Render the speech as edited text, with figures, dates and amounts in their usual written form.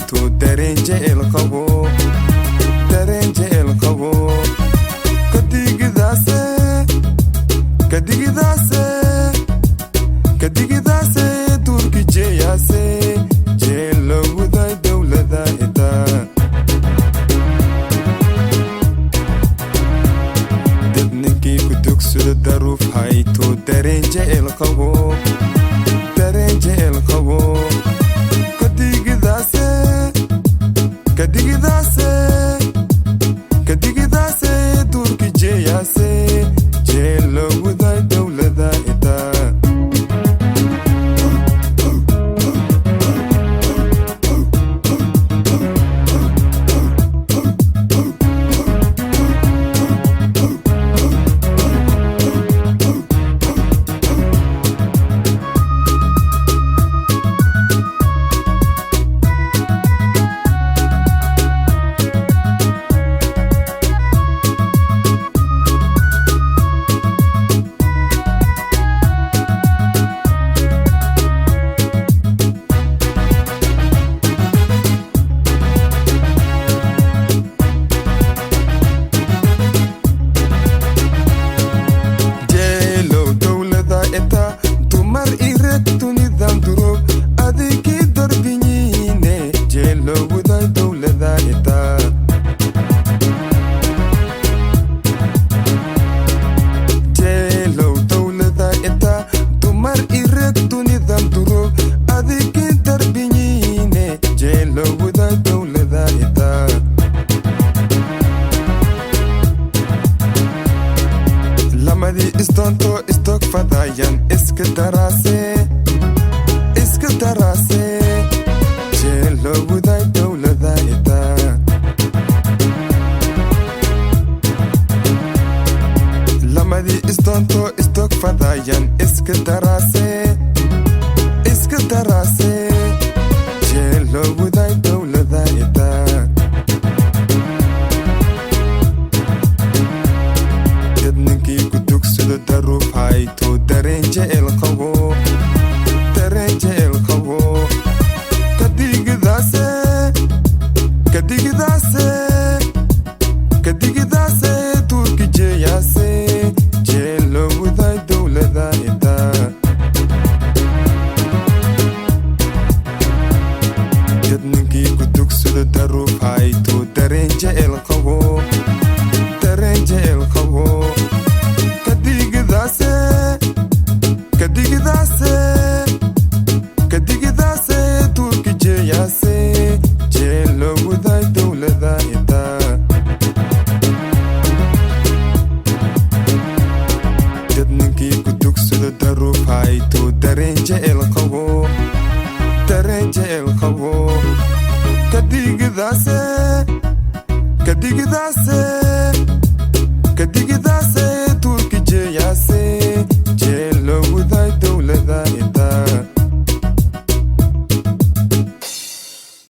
hayto dareen jecel qabo, dareen jecel qabo. Kadigidaase, kadigidaase, kadigidaase, duurki jeeyaase, jeelowday dowlada itaa. Dad ninkii ku dugsado daruuf hayto dareen jecel qabo, dareen jecel qabo. Kadigidaase, kadigidaase, kadigidaase, duurki jeeyaase, jeelowday dowlada itaa. Jeelow dowlada eta, dumar ireg dunidan durog adigii darbinyiine, jeelowday dowlada eta. Jeelow dowlada eta, dumar ireg dunidan durog adigii darbinyiine, jeelowday dowlada eta. Lamadii isdoonto isdog fadayan iska daraase, iska daraase, jeelowday dowlada itaa. Lamadii isdoonto isdog fadayan iska daraase, iska daraase, jeelowday dowlada itaa. Dad ninkii ku dugsado daruuf hayto dareen jecel qabo, dareen jecel qabo. Kadigidaase, kadigidaase, kadigidaase, duurki jeeyaase, jeelowday dowlada itaa. Dad ninkii ku dugsado daruuf hayto dareen jecel qabo, dareen jecel qabo. Kadigidaase, kadigidaase, kadigidaase, duurki jeeyaase, jeelowday dowlada itaa. Dad ninkii ku dugsado daruuf hayto dareen jecel